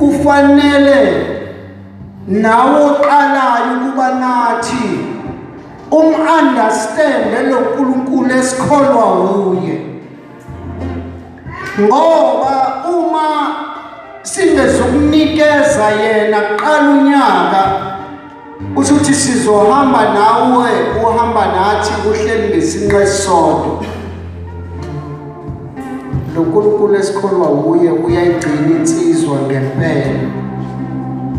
Kufanele nawe oqalayo ukuba nathi um-understande lo Nkulunkulu esikholwa wuye, ngoba uma singezukunikeza yena kuqala unyaka, kusho ukuthi sizohamba nawe, uhamba nathi, uhleli ngesinqe esisodwa. Lo Nkulunkulu esikholwa wuye uyayigcina insizwa ngempela.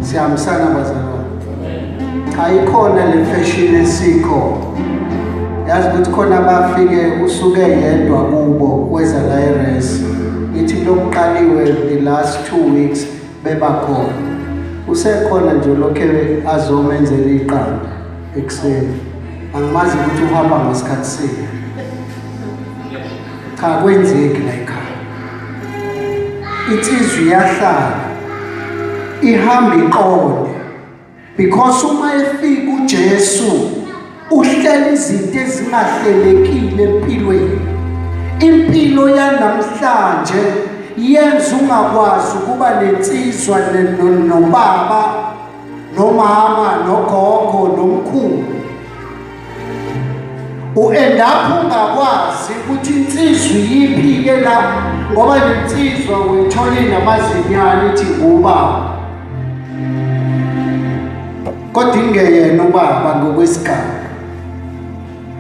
Siyahambisana, bazalwane? Cha, ikhona le fashion esikhona. Yazi ukuthi khona abafike usuke yedwa kubo weza la eres. Ithi lokuqaliwe the last 2 weeks beba khona. Usekhona nje lokhe azomenzela iqanda ekuseni. Angimazi ukuthi uhamba ngasikhathi sini. Cha, kwenzeki la ekhaya. Insizwa iyahlala ihamba iqonde, because uma efika uJesu uhlela izinto ezingahlelekile empilweni. Impilo yanamhlanje yenza ungakwazi ukuba nensizwa nobaba nomama nogogo nomkhulu. U-end up ungakwazi ukuthi insizwa iyiphi-ke la, ngoba nensizwa uyithole namazinyane ithi ngubaba, kodwa ingeyena ubaba ngokwesigaba,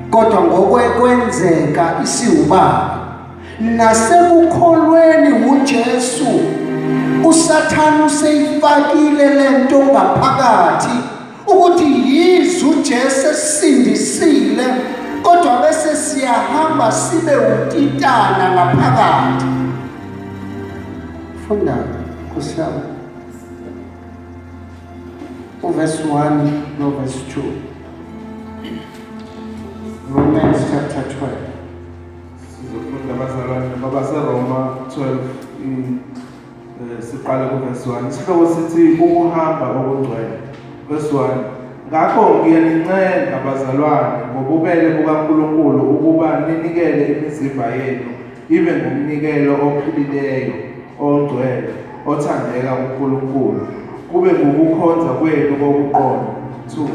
kodwa ngokwekwenzeka isiwubaba. Nasekukholweni uJesu, uSathane useyifakile lento ngaphakathi ukuthi yize uJesu esindisile, kodwa bese siyahamba sibe utitana ngaphakathi. Funda, Nkosi yami, uverse 1 no verse 2, Romans chapter 12. Sizofunda, abazalwane, babaseRoma 12, siqale kuverse 1. Isihloko sithi ukuhamba okungcwele. Verse 1: Ngakho ngiyanincenga, bazalwane, ngobubele bukaNkulunkulu, ukuba ninikele imizimba yenu ibe ngumnikelo ophilileyo, ongcwele, othandeka kuNkulunkulu, kube ngukukhonza kwenu kokuqonda. 2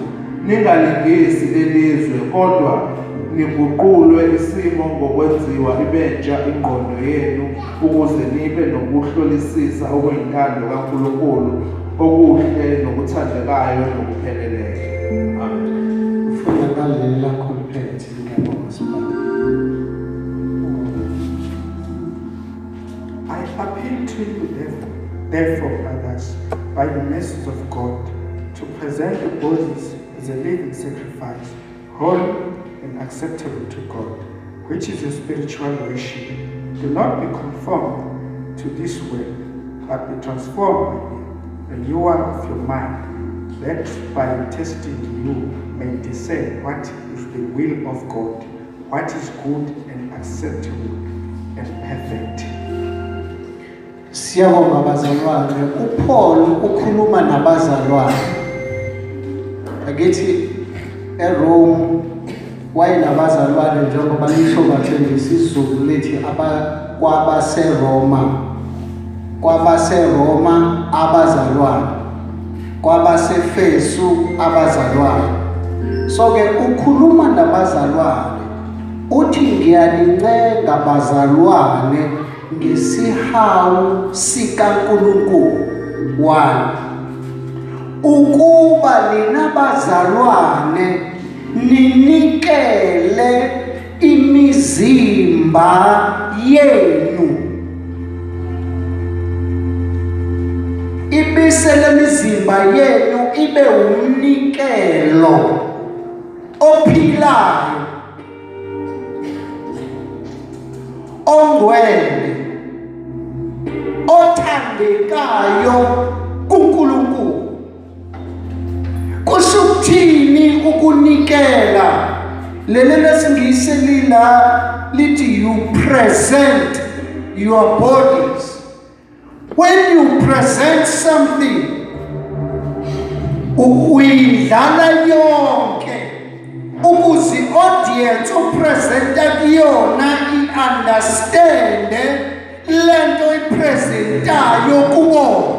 Ningalingisi lelizwe, kodwa niguqulwe isimo ngokwenziwa ibentsha ingqondo yenu, ukuze nibe nokuhlolisisa okuyintando kaNkulunkulu, okuhle nokuthandekayo nokupheleleyo. Amen. Funda naleli lakho liphethe. Ngiyabonga, sibaba. I appeal to you, therefore, brothers, by the mercies of God, to present your bodies as a living sacrifice, holy and acceptable to God, which is your spiritual worship. Do not be conformed to this world, but be transformed by the renewal of your mind, that by testing you may discern what is the will of God, what is good and acceptable and perfect. Siyabonga, bazalwane. UPaul ukhuluma nabazalwane. Akithi eRome wayenabazalwane, njengoba lisho kahle nje isiZulu lithi kwabaseRoma, kwabaseRoma abazalwane, kwabaseFesu abazalwane. So ke ukhuluma nabazalwane, uthi ngiyanincenga, bazalwane, ngesihawu sikaNkulunkulu, one, ukuba nina bazalwane ninikele imizimba yenu, ibise lemizimba yenu ibe umnikelo ophilayo, ongcwele, othandekayo kuNkulunkulu. Kusho ukuthini ukunikela? Leli lesingisi lila lithi you present your bodies. When you present something, uyidlala yonke ukuze i-audience upresenta kuyona i-understande lento ipresentayo kubona.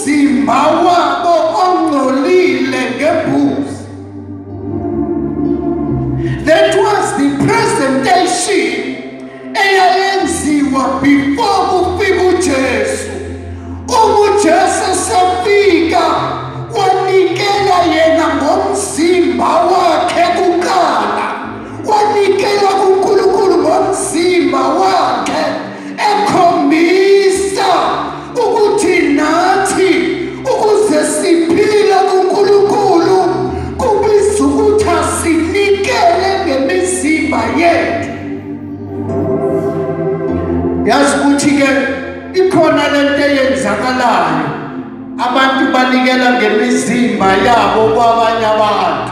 umzimba wabo ongcolile ngembuzi. That was the presentation eyayenziwa before kufika uJesu. Uma uJesu esefika wanikela yena ngomzimba wakhe kuqala, wanikela kuNkulunkulu ngomzimba wakhe ekhombisa ukuthi nathi ukuze siphile kuNkulunkulu kubiza ukuthi asinikele ngemizimba yethu. Yazi ukuthi-ke ikhona lento eyenzakalayo, abantu banikela ngemizimba yabo kwabanye abantu.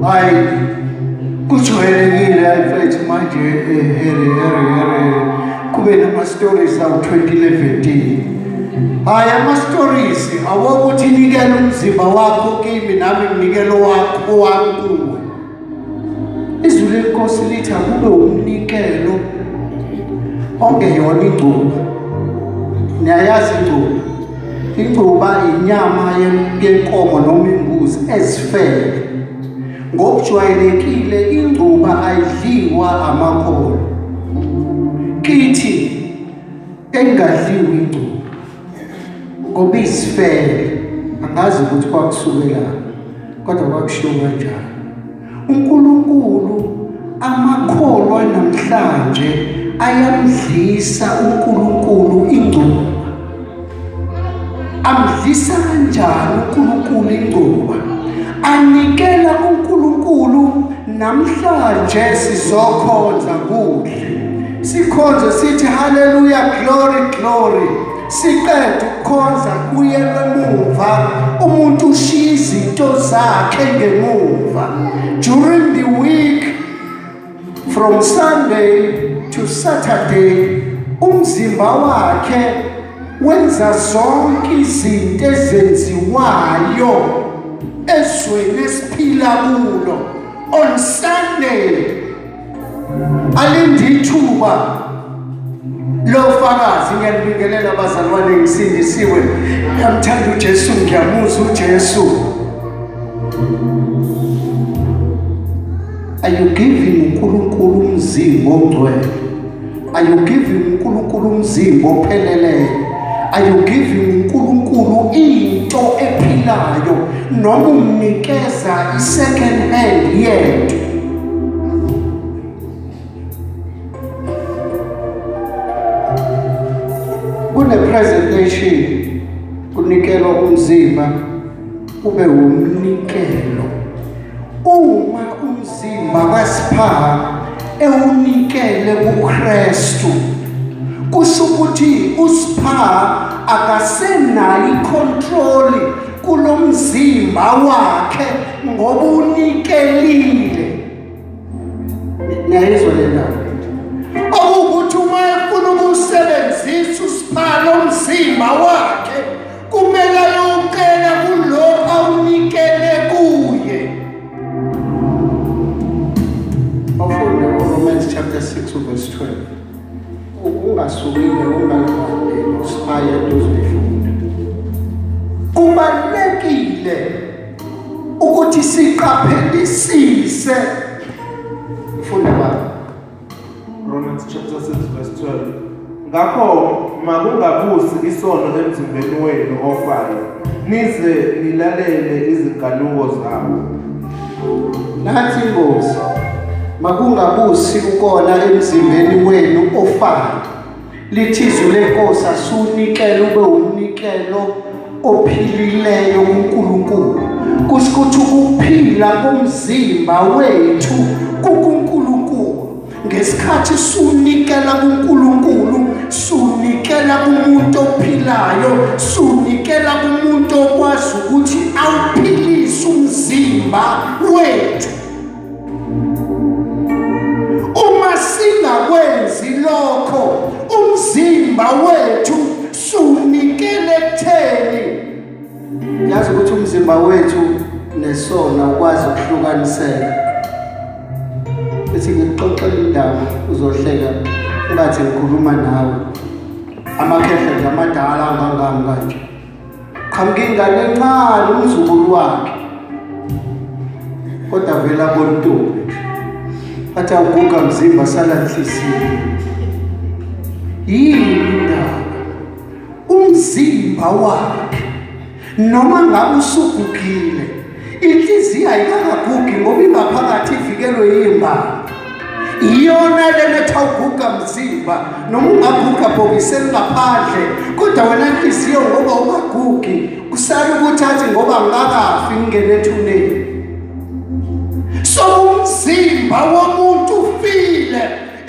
Hayi, kujwayelekile hayi mfethu manje here here here kube nama-stories awu-2011. Hhayi, ama-stories awokuthi nikela umzimba wakho kimi nami nginikela owakho owami kuwe. Izwi lenkosi lithi akube umnikelo ongeyona ingcuba. Niyayazi ingcuba? Ingcuba inyama yenkomo noma imbuzi ezifele. Ngokujwayelekile ingcuba ayidliwa amakholwa. Kithi engadliwa ingcuba ngoba izifele, angazi ukuthi kwakusukela kodwa kwakushiwo kanjalo. UNkulunkulu amakholwa namhlanje ayamdlisa uNkulunkulu ingcuba. Amdlisa kanjani uNkulunkulu ingcuba? Anikela kuNkulunkulu namhlanje sizokhonza kuhle. Sikhonze sithi haleluya glory glory. Siqede ukukhonza kuyelwe emuva, umuntu ushiya izinto zakhe ngemuva. During the week from Sunday to Saturday umzimba wakhe wenza zonke izinto ezenziwayo ezweni esiphila kulo. On Sunday alinde ithuba lofakazi. Ngiyanibingelela bazalwane, ngisindisiwe, ngiyamthanda uJesu, ngiyamuzwa uJesu. Are you giving uNkulunkulu umzimba ongcwele? Are you giving uNkulunkulu umzimba opheleleyo? Are you giving uNkulunkulu into ephilayo noma umnikeza i-second hand yento? Kune-presentation, kunikelwa umzimba ube wumnikelo. Uma umzimba kaSipha ewunikele kuKristu, kusho ukuthi uSipha akasenayo icontrol kulomzimba wakhe ngoba unikelile. Niyayizwa le ndaba? Okuwukuthi uma efuna ukuwusebenzisa uSipha lo mzimba wakhe kumele ayocela kulo awunikele kuye. Bafunde uRomans chapter 6 verse 12. Ungasukile ungalibambeli usiphaye uzoyifunda. Kubalulekile ukuthi siqaphelisise. Funda baba. Romans chapter 6 verse 12. Ngakho makungabusi isono emzimbeni wenu ofayo, nize nilalele izinkanuko zawo. Nathi ingozi makungabusi ukona emzimbeni wenu ofayo. Lithi izwi lenkosi asunikele ube umnikelo ophilileyo kuNkulunkulu. Kusho ukuthi ukuphila komzimba wethu kukuNkulunkulu. Ngesikhathi sunikela kuNkulunkulu, sunikela kumuntu ophilayo, sunikela kumuntu okwazi ukuthi awuphilise umzimba wethu. Uma singakwenzi lokho, umzimba wethu sunikele ekutheni. Yazi ukuthi umzimba wethu nesona ukwazi ukuhlukaniseka. Ethi ngikuxoxela indaba uzohleka. Ungathi ngikhuluma nawe. Amakhehla nje amadala angangami kanje. Qhamuka ingane encane umzukulu wakhe. Kodwa vele abona intombi nje. Athi awuguga mzimba sala nhliziyo. Yini indaba? Umzimba wakhe noma ngabe usugugile inhliziyo ayikakagugi ngoba ingaphakathi ivikelwe yimbali iyona lena ethi awuguga mzimba noma ungaguga bhokisi elingaphandle kodwa wena nhliziyo ngoba ungagugi kusale ukuthi athi ngoba ngingakafi ngingene ethuneni. So umzimba womuntu ufile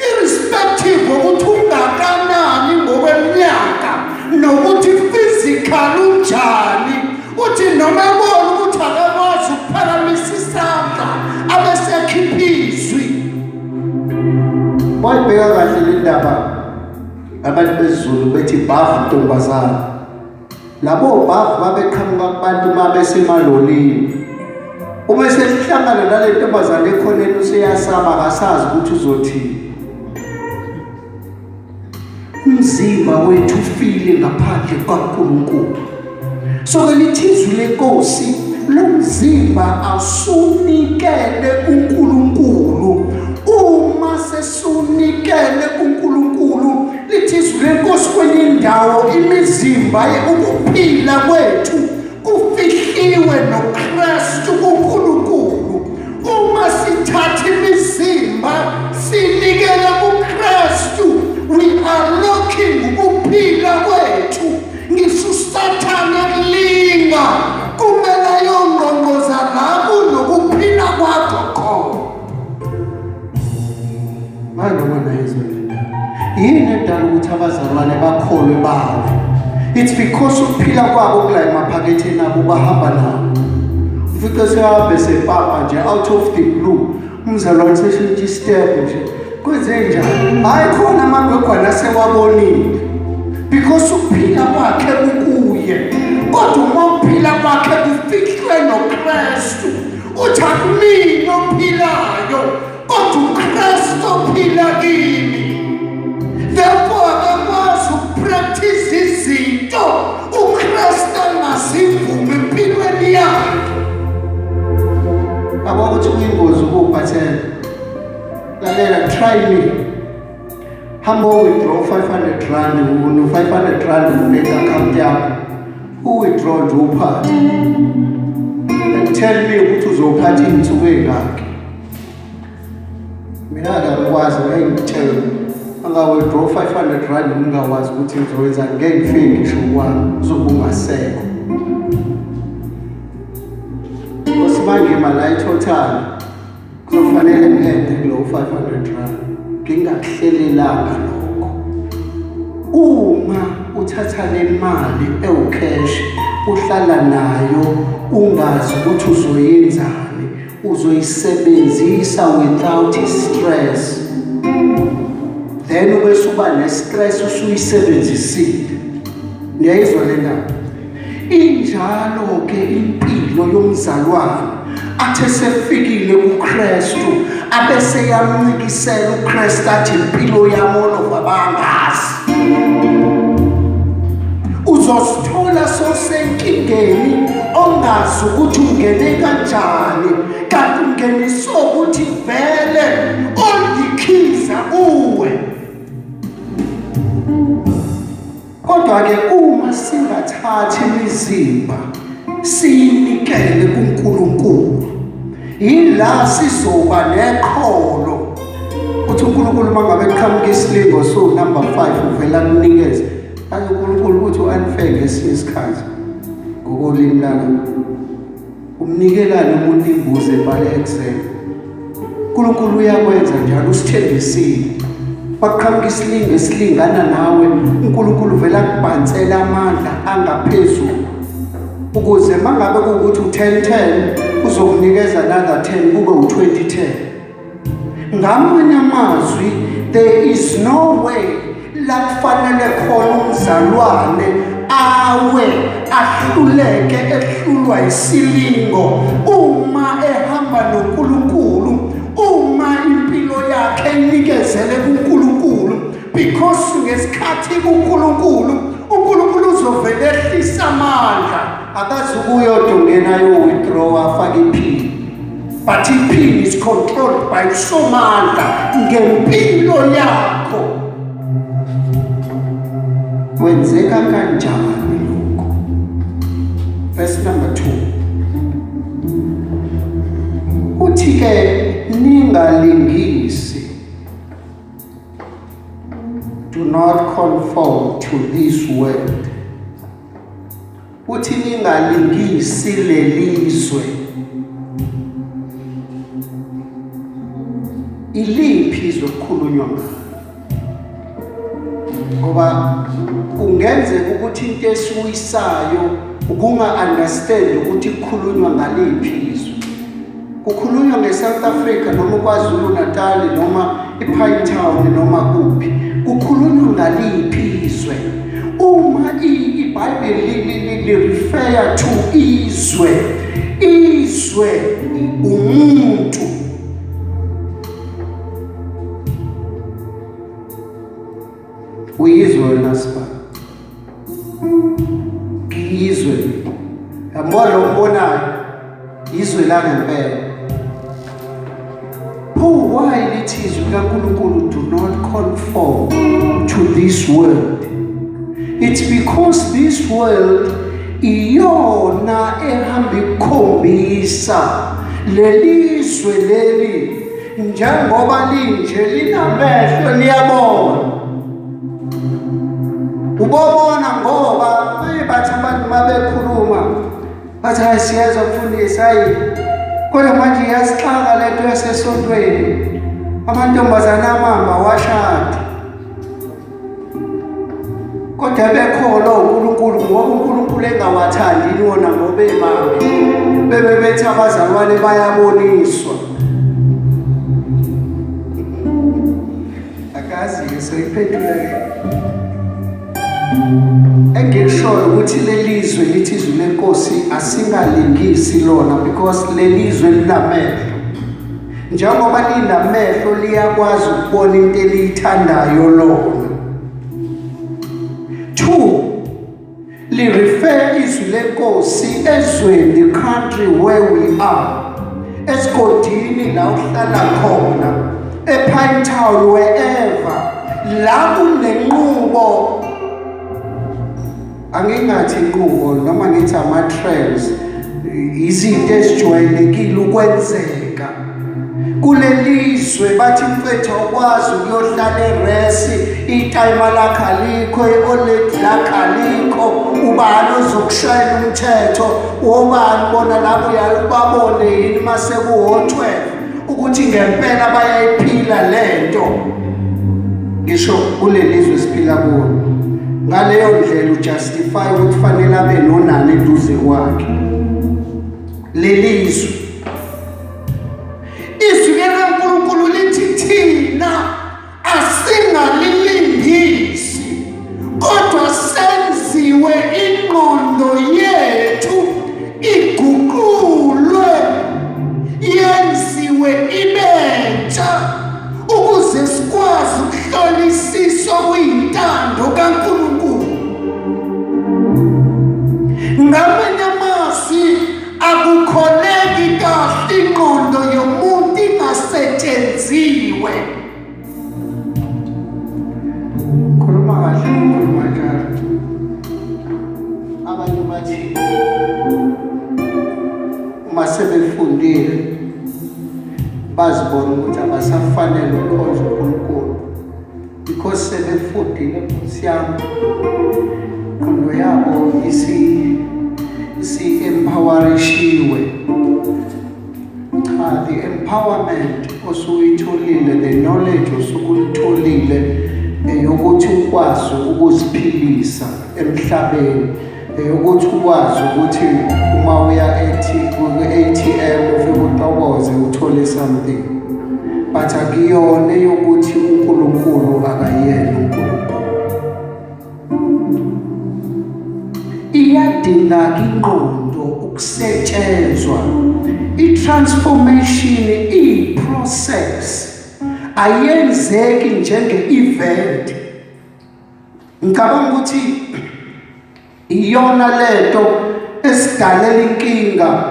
irrespective ukuthi ungakanani ngokweminyaka nokuthi physical unjani. Uthi noma ebona ukuthi akakwazi ukuphakamisa isandla abesekhipha izwi. Wayibheka kahle le ndaba abantu besiZulu bethi bhavu ntombazana. Labo bhavu babeqhamuka kubantu uma besemalolini. Uma esehlangana nale ntombazane ekhoneni useyasaba akasazi ukuthi uzothini. Umzimba wethu ufile ngaphandle kukaNkulunkulu. So ke lithi izwi lenkosi lo mzimba awusunikele kuNkulunkulu. Uma sesunikele kuNkulunkulu lithi izwi lenkosi kwenye indawo imizimba ukuphila kwethu kufihliwe noKristu kuNkulunkulu. Uma sithatha imizimba sinikele kuKristu, we are looking ukuphila kwethu. Ngisho uSathane kulinga kumele ayongqongqoza la kunokuphila kwakho khona. Manje noma nayizwa le ndaba. Yini edala ukuthi abazalwane bakholwe bawe? It's because ukuphila kwabo kula emaphaketheni abo bahamba nabo. Ufice sehambe sepapa nje out of the blue. Umzalwane seshintsha istep nje. Kwenze njani? Hayi khona amagwegwana asewabonile. Because ukuphila kwakhe kukuye. Kodwa uma ukuphila kwakhe kufihlwe noKristu, uthi akumina ophilayo kodwa uKristu ophila kimi. Therefore akakwazi ukupractice izinto uKristu angazivumi empilweni yakhe. Yabo ukuthi kuyingozi ukuphathela. Lalela, try me. Hamba withdraw 500 rand, uno 500 rand ku-bank account yakho. U-withdraw nje uphathe. And tell me ukuthi uzophatha iy'nsuku ey'ngaki. Mina-ke angikwazi, ngeke ngikutshele. Anga-withdraw 500 rand ngingakwazi ukuthi ngizoyenzani, ngeke ngifike ngisho kwami, uzobe ungasekho. Nkosi mangima la i-total. Kuzofanele ngiqede kulowo 500 rand ngingakuhlelelanga lokho. Uma uthatha le mali ewucash uhlala nayo ungazi ukuthi uzoyenzani, uzoyisebenzisa without stress, then ubese uba ne-stress usuyisebenzisile. Niyayizwa le ndaba? Injalo-ke impilo yomzalwane athe sefikile kuKristu abese yamncikisela uKristu athi impilo yami olova bangazi. Uzosithola sosenkingeni ongazi ukuthi ungene kanjani, kanti ungeniswe ukuthi vele ondikhiza kuwe. Kodwa-ke uma singathathi imizimba siyinikele kuNkulunkulu, yila sizoba neqholo uthi uNkulunkulu uma ngabe qhamuka isilingo so number 5 uvela kunikeze. Ayi uNkulunkulu ukuthi u-unfair ngesinye isikhathi ngokolimi lalo. Umnikelani umuntu imbuzi ebhale exam? uNkulunkulu uyakwenza njalo, usithembisile. Waqhamuka isilingo esilingana nawe, uNkulunkulu vele akubhansela amandla angaphezulu ukuze mangabe kuwukuthi u-10 10 uzokunikeza another 10 kube u-20 10. Ngamanye amazwi, there is no way la kufanele khona umzalwane awe ahluleke ehlulwa isilingo uma ehamba noNkulunkulu, uma impilo yakhe inikezele kuNkulunkulu. Because ngesikhathi kuNkulunkulu, uNkulunkulu uzovele ehlisa amandla. Akazi ukuyodongena yo-withdraw afake iphini. But iphini is controlled by uSomandla ngempilo yakho. Kwenzeka kanjani lokho? Verse number 2. Uthi ke ningalingisi. Do not conform to this world. Uthi ningalingisi lelizwe. Iliphi izwe kukhulunywa ngalo? Ngoba kungenzeka ukuthi into esiwisayo ukunga-understand ukuthi kukhulunywa ngaliphi izwe. Kukhulunywa nge-South Africa noma uKwaZulu Natal noma iPine Town noma kuphi. Kukhulunywa ngaliphi izwe? Uma iBhayibheli li-refer to izwe, izwe umuntu. Uyizwe wena Sibha. Ngiyizwe. Yabona lo mbonayo. Izwe langempela. Pho why lithi izwi likaNkulunkulu do not conform to this world? It's because this world iyona ehamba ikukhombisa lelizwe leli njengoba linje linamehlo liyabona. Ubobona ngoba baye bathi abantu mabekhuluma bathi hayi siyezwa mfundisi hayi kodwa manje iyasixaka le nto yasesontweni amantombazane amamba washadi kodwa bekholo uNkulunkulu ngoba uNkulunkulu engawathandi wona ngoba emambi bebe bethi abazalwane bayaboniswa Akazi-ke soyiphendula-ke. Engikushoyo ukuthi leli zwe lithi izwi lenkosi asingalingisi lona because leli zwe linamehlo. Njengoba linamehlo liyakwazi ukubona into eliyithandayo lona. 2 Li-refer izwi lenkosi ezweni, the country where we are, esigodini la uhlala khona, ePine Town, wherever la kunenqubo, angingathi inqubo noma ngithi ama-trends, izinto ezijwayelekile ukwenzeka kulelizwe. Bathi mfethu awukwazi ukuyohlala eresi, itayima lakho alikho, i-oledi lakho alikho, ubani ozokushayela umthetho? Wobani bona labo? Uyaye ubabone yini uma sekuwo-12 ukuthi ngempela bayayiphila le nto? Ngisho kulelizwe esiphila kulo ngaleyo ndlela ujustify ukuthi fanele abe nonani eduze kwakhe. Lelizwe, izwi likaNkulunkulu lithi thina asingalilingisi kodwa senziwe ingqondo yethu iguqulwe yenziwe ibentsha ukuze sikwazi ukuhlolisisa okuyintando kaNkulunkulu. Ngamanye amazwi, akukholeki kahle ingqondo yomuntu ingasetshenziwe. Khuluma kahle, khuluma njalo. Abanye bathi uma sebefundile bazibona ukuthi abasafanele ukukhonza uNkulunkulu because sebefundile nkosi yami, ingqondo yabo isi-empowerishiwe. Cha, the empowerment osuyitholile, the knowledge osukuyitholile eyokuthi ukwazi ukuziphilisa emhlabeni, eyokuthi ukwazi ukuthi uma uya ku-ATM ufike utokoze uthole something, but akuyona eyokuthi uNkulunkulu akayena uNkulunkulu. Iyadinga ingqondo ukusetshenzwa. I-transformation iyi-process, ayenzeki njenge-event. Ngicabanga ukuthi iyona lento esidalela inkinga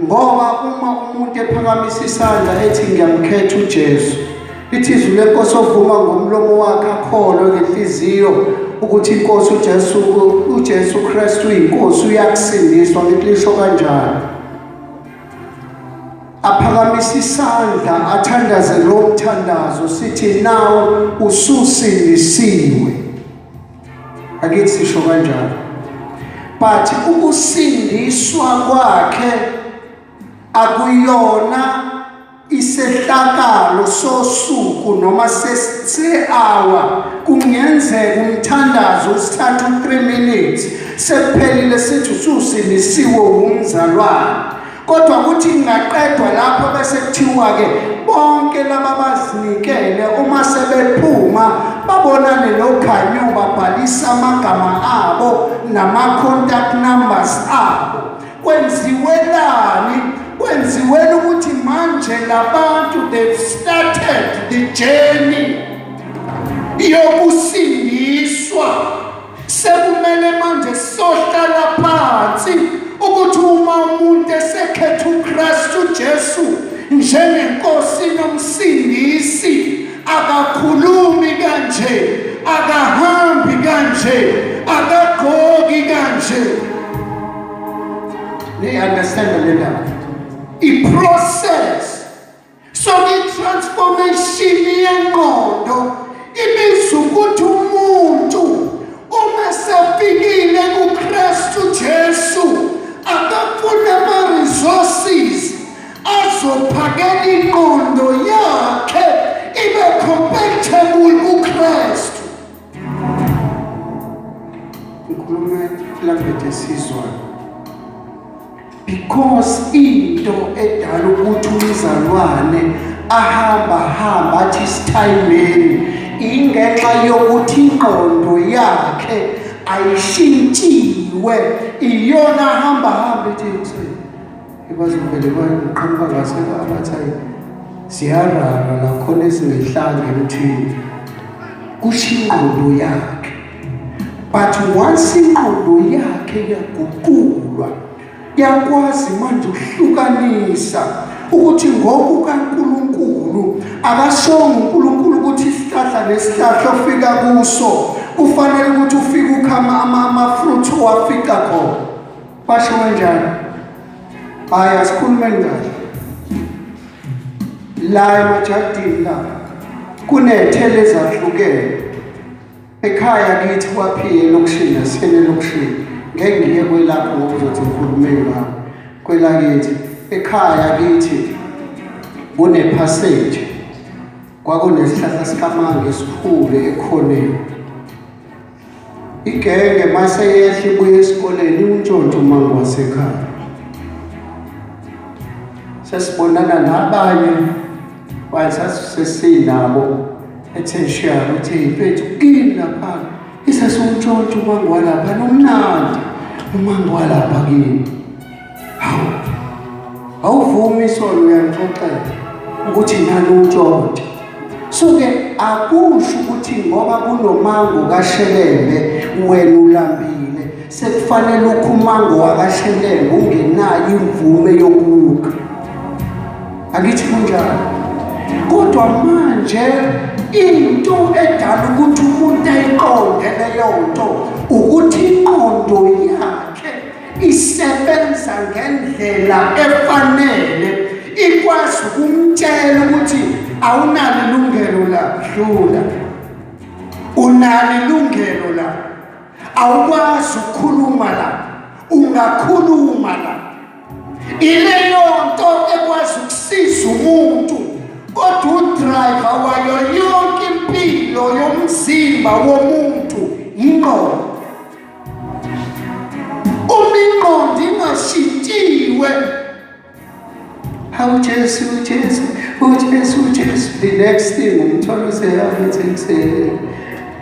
ngoba uma umuntu ephakamisa isandla ethi ngiyamkhetha uJesu lithi izwi lenkosi ovuma ngomlomo wakhe akholwe ngenhliziyo ukuthi inkosi uJesu uJesu Kristu uyinkosi uyakusindiswa ngithi lisho kanjalo aphakamise isandla athandaze lo mthandazo sithi nawo ususindisiwe akithi sisho kanjalo but ukusindiswa kwakhe akuyona isehlakalo sosuku noma se-hour kungenzeka umthandazo usithatha u-3 minutes sekuphelile sithi ususindisiwe wumzalwane kodwa kuthi kungaqedwa lapho bese kuthiwa-ke bonke laba bazinikele uma sebephuma babonane nokhanyo babhalise amagama abo nama-contact numbers abo kwenziwelani kwenziwela ukuthi manje labantu they've started the journey yokusindiswa sekumele manje sohlala phansi ukuthi uma umuntu esekhetha uKristu Jesu njengenkosi nomsindisi akakhulumi kanje akahambi kanje akagqoki kanje ni understand le ndaba i-process so i-transformation yengqondo ibiza ukuthi umuntu uma sefikile kuKristu Jesu akafuna ama-resources azophakela ingqondo yakhe ibe compatible kuKristu ngikhuluma language esizwayo because into edala ukuthi umzalwane ahamba hamba athi isithayimeni ingenxa yokuthi ingqondo yakhe ayishintshiwe iyona hamba hamba ethi Ibazovele baqhamuka ngase abathi ayi siyarara la khona esingehlanga emthini kusho ingqondo yakhe but once ingqondo yakhe yaguqulwa yakwazi manje ukuhlukanisa ukuthi ngokukaNkulunkulu akashongo uNkulunkulu ukuthi isihlahla nesihlahla ofika kuso kufanele ukuthi ufike ukhama ama-fruit owafica khona Basho kanjani? Hayi asikhulumeni kahle. La emajadini la kunethele ezahlukene. Ekhaya kithi kwaphiye elokishini asiyene elokishini. Ngeke ngiye kwelapho ngoba uzothi ngikhulume ngawo. Kwelakithi ekhaya kithi kune-passage kwakunesihlahla sikamanga esikhulu ekhoneni Igenge mase yehla ibuye esikoleni iwuntshontshe umango wasekhaya. Sesibonana nabanye wayesasesinabo etheshiyari uthi mfethu kini lapha isesiwuntshontshe umango walapha nomnandi umango walapha kini. Hawu awuvumi isono uyangixoxela ukuthi nani untshontshe. So-ke akusho ukuthi ngoba kunomango kaShelembe wena ulambile sekufanele ukhe umango wakashelembe ungenayo imvume yokukha. Angithi kunjalo. Kodwa manje into edala ukuthi umuntu ayiqonde leyo nto ukuthi ingqondo yakhe isebenza ngendlela efanele ikwazi ukumtshela ukuthi awunalo ilungelo la dlula unalo ilungelo la awukwazi ukukhuluma la ungakhuluma la ileyo nto ekwazi ukusiza umuntu kodwa udriver wayo yonke impilo yomzimba womuntu yingqondo Uma ingqondo ingashintshiwe hawu Jesu Jesu uJesu uJesu the next thing umthola useyabethi ekuseni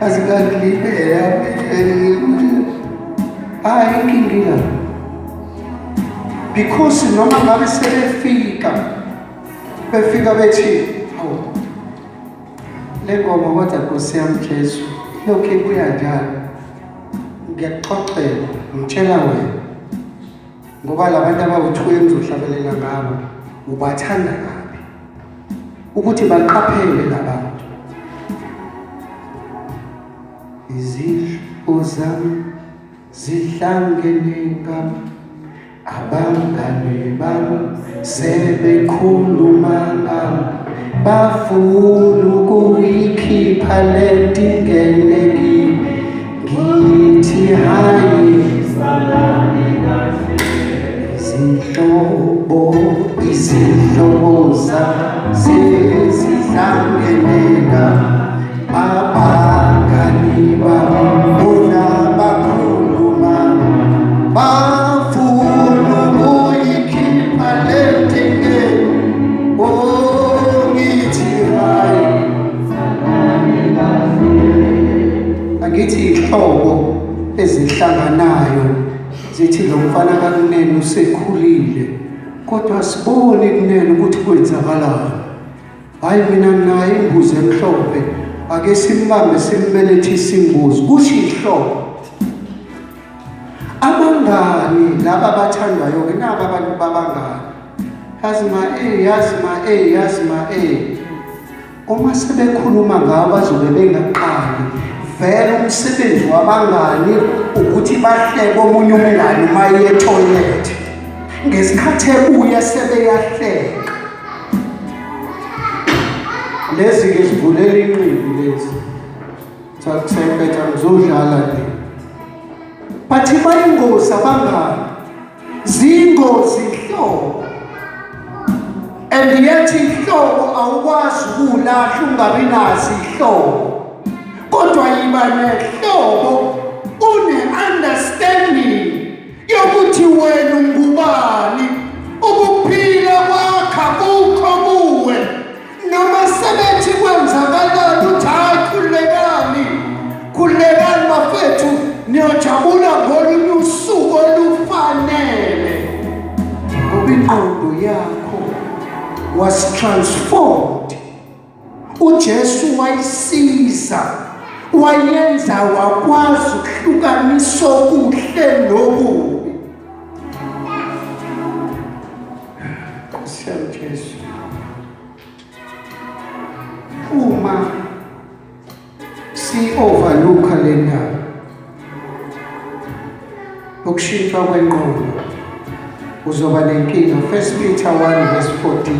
azikangilibela hayi inkinga la because noma ngabe sebefika befika bethi hawu le ngoma kodwa Nkosi yami Jesu Lokhu ibuya njalo. Ngiyakuxoxela, ngitshela wena. Ngoba labantu abawu-2 engizohlabelela ngabo ubathanda kabi. Ukuthi baqaphele labantu. Izihlobo zami zihlangene ngami Abangane bami sebekhuluma ngami bafuna ukuyikhipha lento ingene kimi ngithi hhayi izihlobo izihlobo zami sezihlangene ngami Abangani bami bona bakhuluma bafuna ukuyikhipha le ntingeni oh ngithi hayi angithi ihlobo ezihlanganayo zithi lo mfana kakunene usekhulile kodwa sibone kunene ukuthi kwenzakalani Hayi mina nginayo imbuzi emhlophe ake simbambe simbelethise imbuzi kusho ihlobo. Abangani laba abathandwayo ke naba abantu babangani. Yazi ma eh yazi ma eh yazi ma eh. Uma sebekhuluma ngawo bazobe bengaqali vele umsebenzi wabangani ukuthi bahleke omunye umngani uma eye toilet ngesikhathi ebuya sebeyahleka lezi ke zivulela inqindi lezi sakusempetha ngizodlala nje bathi bayingozi abangani ziyingozi ihlobo and yet ihlobo awukwazi ukulahla ungabi nazo ihlobo kodwa yiba nehlobo une-understanding yokuthi wena ungubani ukuphila kwakha kukho kuwe noma sebethi kwenzakalani uthi hayi khululekani khululekani bafethu niyojabula ngolunye usuku olufanele ngoba ingqondo yakho was transformed uJesu wayisiza wayenza wakwazi ukuhlukanisa okuhle nokubi Nkosi yami Jesu uma si overlooka le ndaba ukushintshwa kwengqondo uzoba nenkinga First Peter 1 verse 14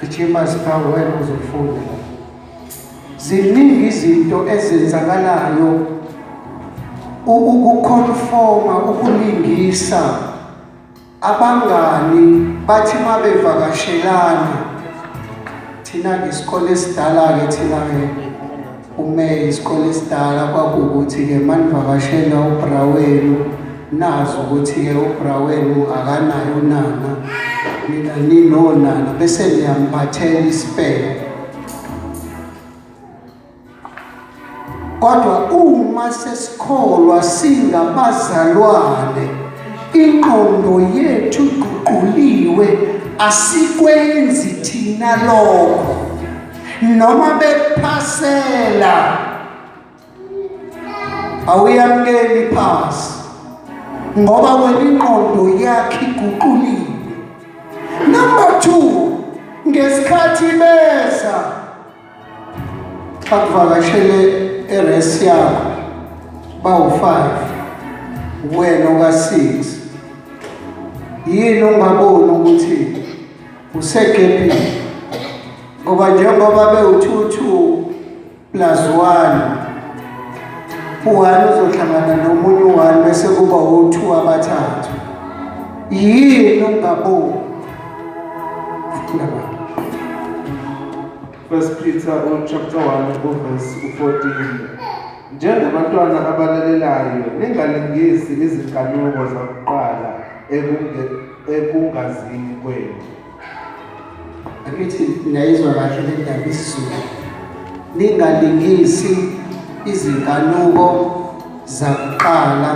gijima sipha wena uzofunda ziningi izinto ezenzakalayo ukuconforma ukulingisa Abangani bathi uma bevakashelana thina-ke isikole esidala-ke thina-ke uMay isikole esidala kwakuwukuthi-ke manivakashela ubra wenu nazi ukuthi-ke ubra wenu akanayo unana nina ninonana bese niyamphathela isipele Kodwa uma sesikholwa singabazalwane, ingqondo yethu iguquliwe, asikwenzi thina lokho. Noma bekuphasela awuyamukeli iphasi ngoba wena ingqondo yakhe iguquliwe. Number 2 ngesikhathi beza bakuvakashele eres yakho bawu-5 wena oka-6 yini ungaboni ukuthi usegebhini ngoba njengoba bewu-2 2 plus 1 u-1 uzohlangana nomunye u-1 bese kuba u-2 abathathu yini ungaboni funda baba First Peter chapter 1 verse 14. Njengabantwana abalalelayo, ningalingisi izinkanuko zakuqala ekungazini kwenu. Akithi niyayizwa kahle le ndaba isiZulu. Ningalingisi izinkanuko zakuqala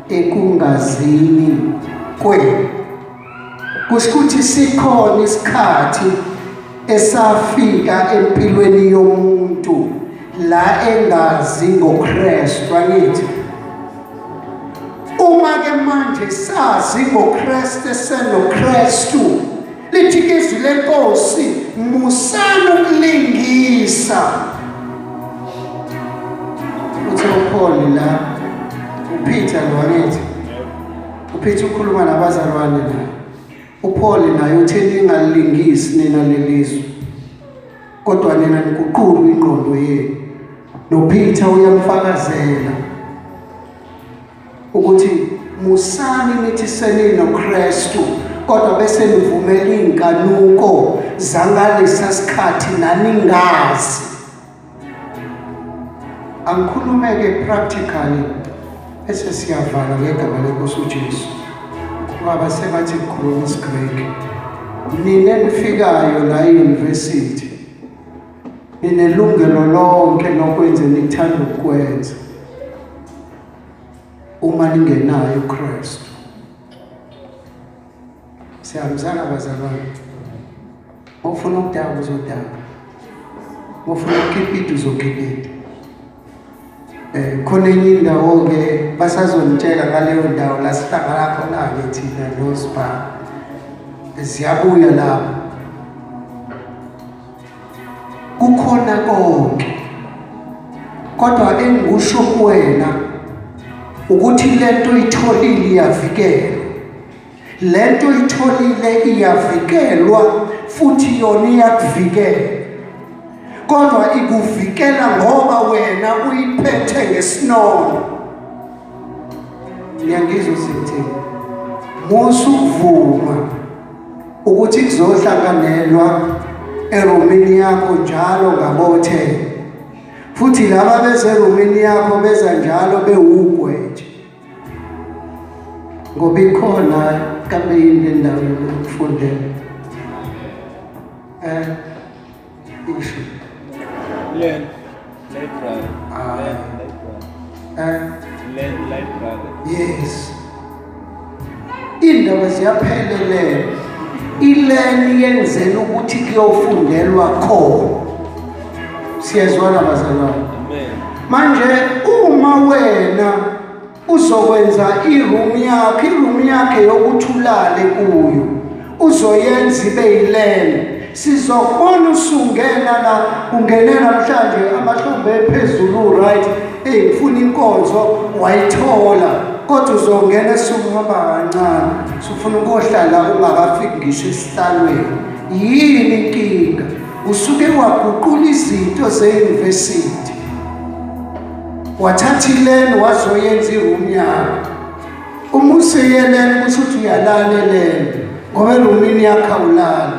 ekungazini kwenu. Kusho ukuthi sikhona isikhathi esafika empilweni yomuntu La engazi ngoKristu angithi uma ke manje sazi ngoKristu senoKristu lithi ke izwi lenkosi musani ukulingisa uthe uPaul la uPeter lo angithi uPeter ukhuluma nabazalwane la uPaul naye uthe ningalingisi nina lelizwe kodwa nina niguqulwe ingqondo yenu noPeter uyamfakazela ukuthi musani nithi seninoKristu kodwa bese nivumela inkanuko zangalesa sikhathi naningazi angikhulume-ke practically bese siyavala ngegama lenkosi uJesu ngoba sengathi ngikhuluma isiGreki nina enifikayo la e-university ninelungelo lonke lokwenza enithanda ukukwenza uma ningenayo uKristu siyahambisana bazalwane ufuna ukudaka uzodaka ufuna ukukipita uzokipita eh khona enye indawo ke basazonitshela ngaleyo ndawo la sihlangana khona ke thina noSpa ziyabuya lapho kukhona konke kodwa engikusho kuwena ukuthi lento itholile iyavikelwa lento itholile iyavikelwa futhi yona iyakuvikela kodwa ikuvikela ngoba wena uyiphethe ngesinono ngiyangizwa ukuthi musa ukuvuma ukuthi kuzohlanganelwa erumini yakho njalo ngabothe futhi laba bezerumini yakho beza njalo bewugweje ngoba ikhona kambe yini le ndawo yokufundela eh isho Learn library. Ah. Learn library. eh Learn library. Yes. Indaba ziyapheleleka. Ileni yenzela ukuthi kuyofundelwa khona. Siyezwana bazalwane. Amen. Manje uma wena uzokwenza iroom yakhe, iroom yakhe yokuthi ulale kuyo, uzoyenza ibe yilene. Sizokubona usungena la, ungene namhlanje amahlombe ephezulu right, hey ngifuna inkonzo wayithola kodwa uzongena esukuhamba kancane sufuna ukuyohlala ungakafiki ngisho esihlalweni yini inkinga usuke waguqula izinto ze-university wathatha ileni wazoyenza iroom yakho uma useyeleni kusho ukuthi uyalala eleni ngoba erumini yakho awulali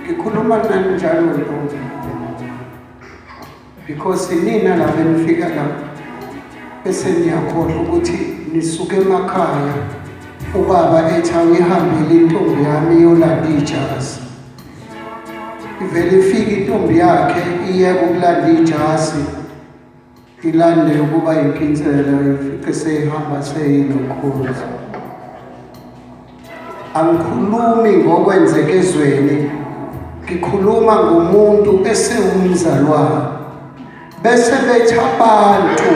ngikhuluma nani njalo ntombi because nina laba enifika la bese niyakhohlwa ukuthi nisuke emakhaya ubaba ethi awuyihambele intombi yami iyolanda ijazi ivele ifike intombi yakhe iyeke ukulanda ijazi ilande ukuba yinkinsela ifice seyihamba seyinokhozi angikhulumi ngokwenzeka ezweni ngikhuluma ngomuntu esewumzalwane bese bethi abantu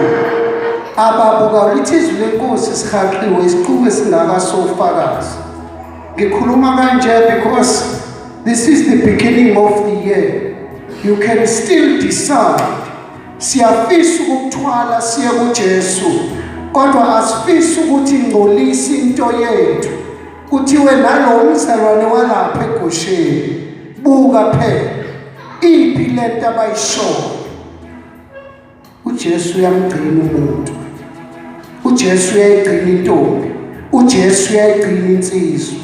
ababuka lithi izwi lenkosi sihaqiwe isiqubu esingaka sofakazi ngikhuluma kanje because this is the beginning of the year you can still decide Siyafisa ukukuthwala siye kuJesu, kodwa asifisi ukuthi ingcolise into yethu. Kuthiwe nalo mzalwane walapha eGosheni, buka phela iphi lento abayishoyo. uJesu uyamgcina umuntu. uJesu uyayigcina intombi. uJesu uyayigcina insizwa.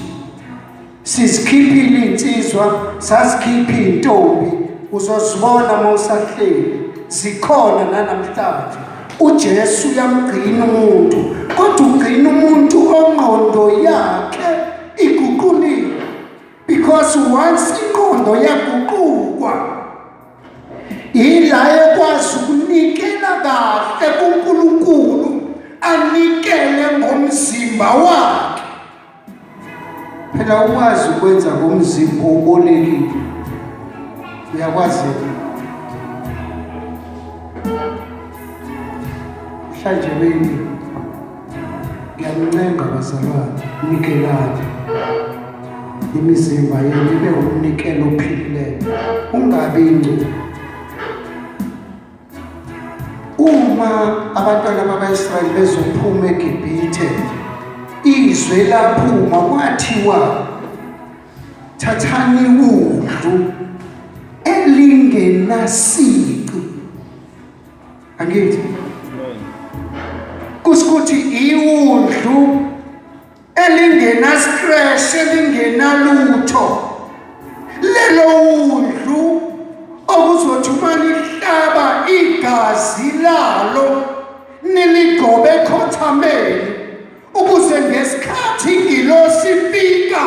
Sizikhiphile iy'nsizwa, sazikhipha iy'ntombi, uzozibona uma usahleli, zikhona nanamhlanje. UJesu uyamgcina umuntu, kodwa ugcina umuntu ongqondo yakhe iguquliwe. Because once ingqondo yaguqukwa, ila ekwazi ukunikela kahle kuNkulunkulu, anikele ngomzimba wakhe. Phela ukwazi ukwenza ngomzimba obolekile. Uyakwazi mhlanje beni ngiyancenga bazalwane, nikelani imizimba yenu ibe umnikelo ophilileyo, ungabi ingcwele. Uma abantwana bakwaIsrayeli bezophuma eGibhithe, izwe laphuma kwathiwa thathani iwundlu elingenasici. Angithi kusikuthi iwundlu elingenascratch, elingenalutho, lelo wundlu okuzothi uma lihlaba igazi lalo niligobe ekhothameni, ukuze ngesikhathi ingilosi ifika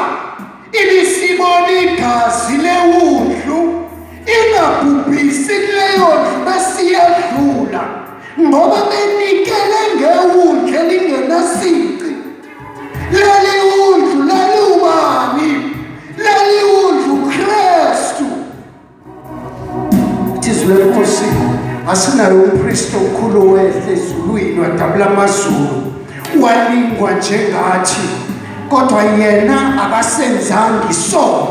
ibisibona igazi lewundlu ingabhubhisi kuleyo ndlu besiyedlula, ngoba benikele ngewundlu elingenasici. Leli wundlu laliwubani? Leli wundlu Kristu. Izwi leNkosi, asinayo umpristi omkhulu owehle ezulwini wadabula amazulu walingwa njengathi, kodwa yena akasenzanga isono.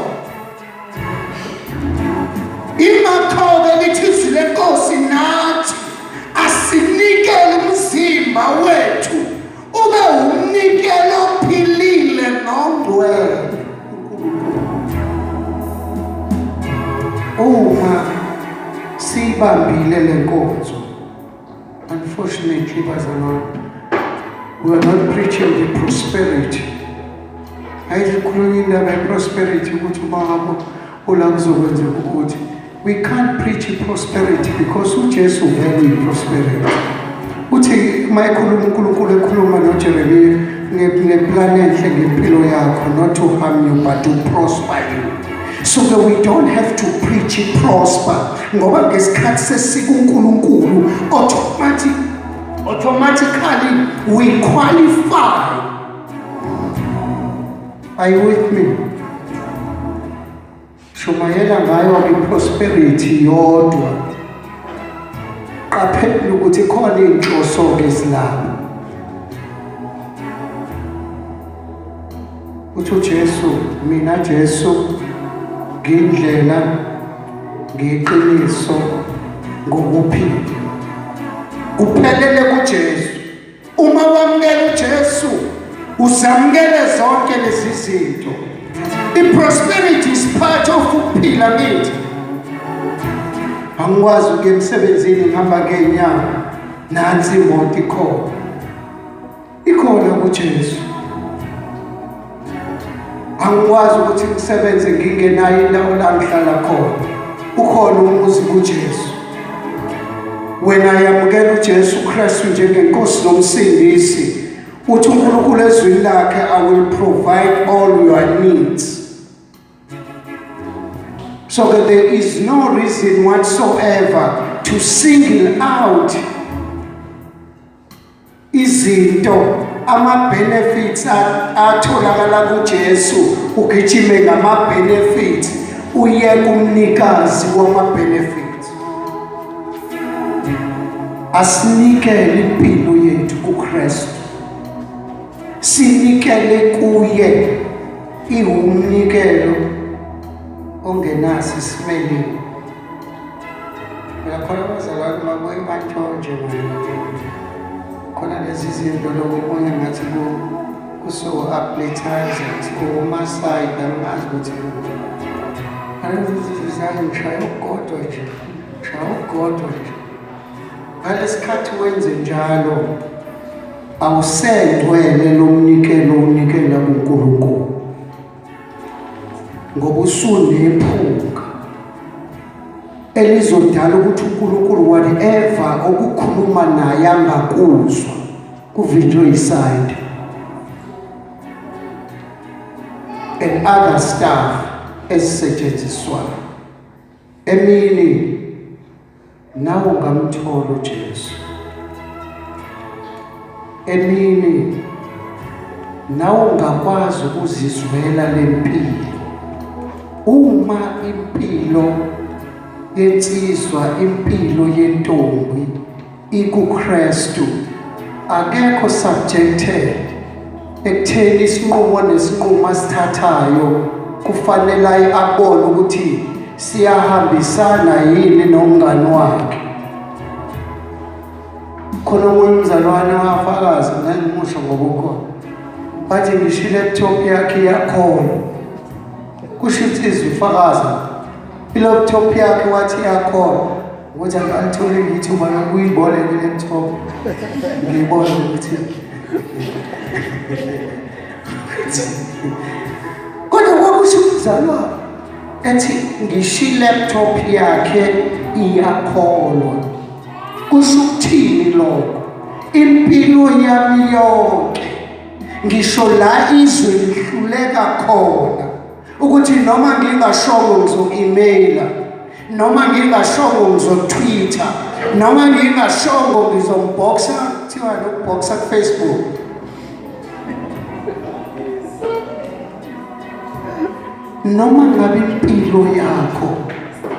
Ingakho-ke lithi izwi leNkosi nathi asinikele umzimba wethu ube umnikelo ophilile nongcwele. Uma siyibambile le nkonzo, unfortunately bazalwane, we are not preaching the prosperity. Ayikhulunywa indaba ye-prosperity ukuthi uma ngabe ula kuzokwenzeka ukuthi we can't preach prosperity because uJesu vele uyi-prosperity. Uthi uma ekhuluma uNkulunkulu, ekhuluma noJeremiya ngeplan enhle ngempilo yakho, not to harm you but to prosper you. So that we don't have to preach it prosper, ngoba ngesikhathi sesikuNkulunkulu automatically we qualify. Are you with me? Shumayela ngayo i-prosperity yodwa. Qaphela ukuthi khona iy'nhloso-ke ezilapho. Uthi uJesu, mina Jesu ngiyindlela, ngiyiqiniso, ngokuphila. Kuphelele kuJesu. Uma wamukela uJesu, uzamukele zonke lezi zinto. I-prosperity is part of ukuphila kithi. Angikwazi ukuya emsebenzini ngihamba ngey'nyawo, nansi imoto ikhona. Ikhona kuJesu. Angikwazi ukuthi ngisebenze ngingenayo indawo la ngihlala khona. Ukhona umuzi kuJesu. Wena yamukela uJesu Kristu njengenkosi nomsindisi. Uthi uNkulunkulu ezwini lakhe, I will provide all your needs. So that there is no reason whatsoever to single out izinto, ama-benefits atholakala kuJesu, ugijime ngama-benefits uye kumnikazi wama-benefits. Asinikele impilo yethu kuKristu, sinikele kuye iwumnikelo ongenaso isimeleni. Uyakhona abazalwane babuye bantshontshe manje. Khona lezi zinto lokhu okunye ngathi kuso-appetizer, kukumasayidi, angazi ukuthi ngalezi ngishaya ukugodwa nje, ngishaya ukugodwa nje. Ngalesikhathi wenze njalo awusengcwele lo mnikelo unikela kuNkulunkulu, ngoba usunephunga elizodala ukuthi uNkulunkulu whatever okukhuluma naye angakuzwa, kuvinjwe isayidi and other stuff ezisetshenziswayo emini. Nawe ungamthola uJesu emini, nawe ungakwazi ukuzizwela lempilo uma impilo yensizwa, impilo yentombi ikuKristu, akekho subjected ekutheni isinqumo nesinqumo asithathayo kufanele abone ukuthi siyahambisana yini nomngani wakhe. Khona omunye umzalwane wafakaza, ngeke ngimusho ngobukhona, bathi ngisho i-laptop yakhe iyakhona. Kusho insizwa ifakaza i-laptop yakhe, wathi iyakhona ukuthi akalitholile ithuba lokuyiboleka i-laptop, ngiyibone ukuthi, kodwa kwakusho umzalwane ethi ngisho i-laptop yakhe iyakholwa. Kusho ukuthini lokho? Impilo yami yonke, ngisho la izwe lihluleka khona ukuthi noma ngingashongo ngizo-emaila, noma ngingashongo ngizo-twitter, noma ngingashongo ngizombhoxa, kuthiwa nokubhoxa ku-Facebook, noma ngabe impilo yakho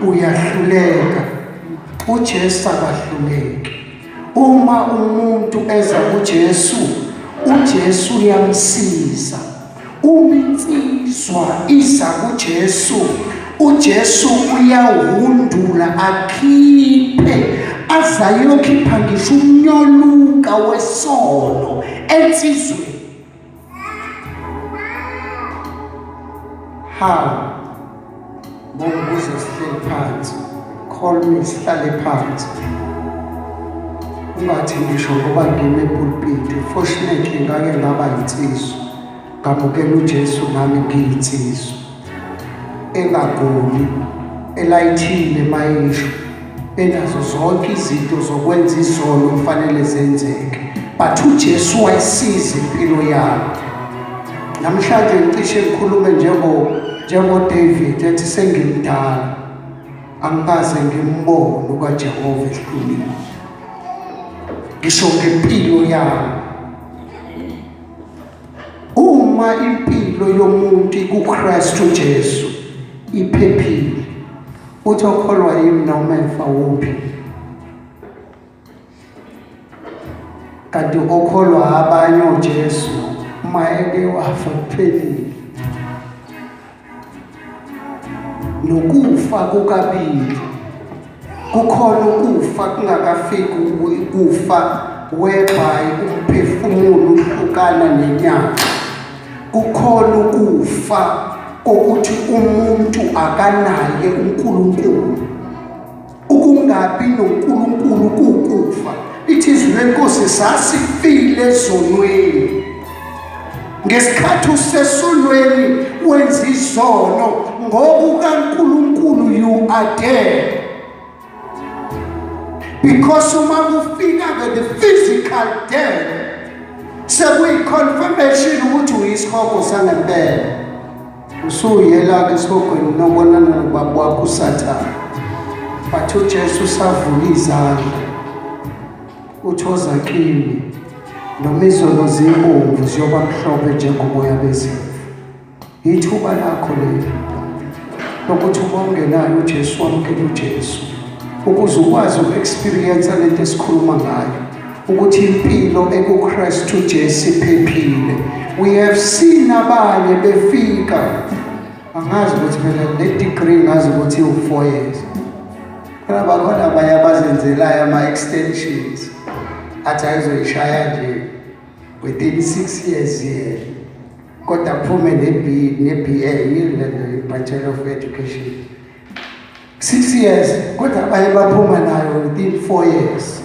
uyahluleka, uJesu akahluleki. Uma umuntu eza kuJesu, uJesu uyamsiza. Uma insizwa iza kuJesu, uJesu uyawundula akhiphe, azayokhipha ngisho umnyoluka wesono ensizweni. How? Bongibuza sihleli phansi. Call me sihlale phansi. Ungathi ngisho ngoba ngime epulpiti. Fortunately ngake ngaba insizwa. Ngamukela uJesu nami ngiyinsizwa. Engaguli, elayithile mayisho. Enazo zonke izinto zokwenza izono kufanele zenzeke. But uJesu wayisiza impilo yami. Namhlanje ngicishe ngikhulume njengo David ethi sengimdala, angikaze ngimbone ukaJehova ehlulile ngisho ngempilo yami. Uma impilo yomuntu ikuKristu Jesu iphephile, uthi okholwa yimi noma efa wuphi, kanti okholwa abanye oJesu uma eke wafa kuphelile. Nokufa kukabili kukhona, ukufa kungakafiki ukufa whereby umphefumulo uhlukana nenyama, kukhona ukufa kokuthi umuntu akanaye uNkulunkulu. Ukungabi noNkulunkulu kukufa. Ithi izwi lenkosi sasifile ezonweni. Ngesikhathi usesonweni wenza izono, ngokukaNkulunkulu you are dead. Because uma kufika ke the physical death, sekuyi-confirmation ukuthi uyisihogo sangempela. Usuyela-ke esihogweni nobonana nobaba wakho uSathane. But uJesu usavula izandla, uthi oza kimi noma izono zibomvu ziyoba mhlophe njengoboya bezimvu. Yithuba lakho leli lokuthi uma ungenayo uJesu wamukele uJesu ukuze ukwazi uku-experience lento esikhuluma ngayo, ukuthi impilo ekuKristu Jesu iphephile. We have seen abanye befika, angazi ukuthi phela le degree ngazi ukuthi iwu-4 years, phela bakhona abanye abazenzelayo ama-extensions athi ayizoyishaya nje within 6 years yena, kodwa kuphume ne-B ne-BA, yini le nto, i-Bachelor of Education, 6 years, kodwa abanye baphuma nayo within 4 years.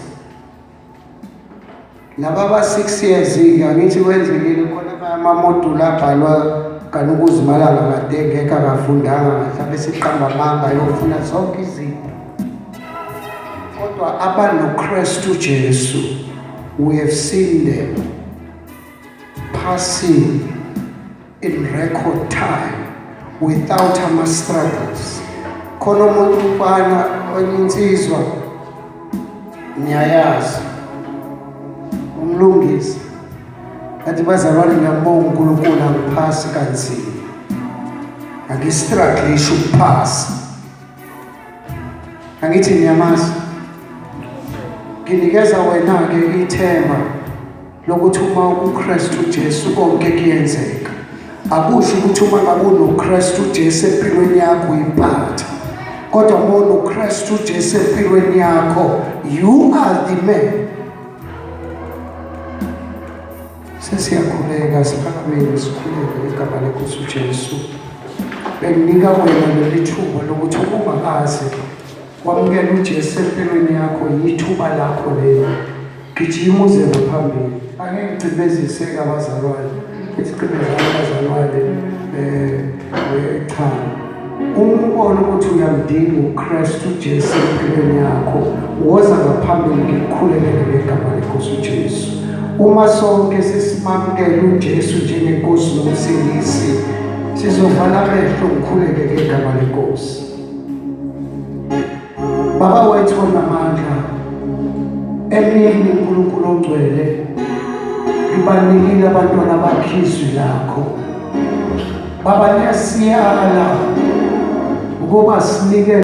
Laba ba-6 years-ke angithi kwenzekile khona amamoduli abhalwa kanukuzimalanga kade ngekho, akafundanga kahle, bese iqamba amanga yofuna zonke izinto. Kodwa abanoKristu Jesu, we have seen them passing in record time without ama-struggles. Khona umuntu, umfana, enye insizwa ngiyayazi, umlungisi, athi bazalwane ngiyambonga uNkulunkulu, angiphasi kanzima, angistrugglisha ukuphasa. Angithi niyamazi. Nginikeza wena-ke ithemba lokuthi uma ukuKristu Jesu konke kuyenzeka. Akusho ukuthi uma ngabe unoKristu Jesu empilweni yakho uyimpatha. Kodwa uma unoKristu Jesu empilweni yakho, you are the man. Sesiyakhuleka siphakameni sikhuleke ngegama lenkosi uJesu. Benginika wena leli thuba lokuthi uma ungakaze wamukela uJesu empilweni yakho, yithuba lakho lelo. Gijima uze ngaphambili. Ake ngicimezise-ke abazalwane, ngicimezane abazalwane um cha. Uma ubona ukuthi uyamdinga uKristu Jesu empilweni yakho, woza ngaphambili ngikukhulekele ngegama lenkosi uJesu. Uma sonke sesimamukele uJesu njengenkosi nomsindisi, sizovala amehlo ngikhuleke ngegama lenkosi. Baba wethu onamandla, emini uNkulunkulu ongcwele, ngibanikile abantwana bakho izwi lakho. Baba liyasiyala ukuba sinike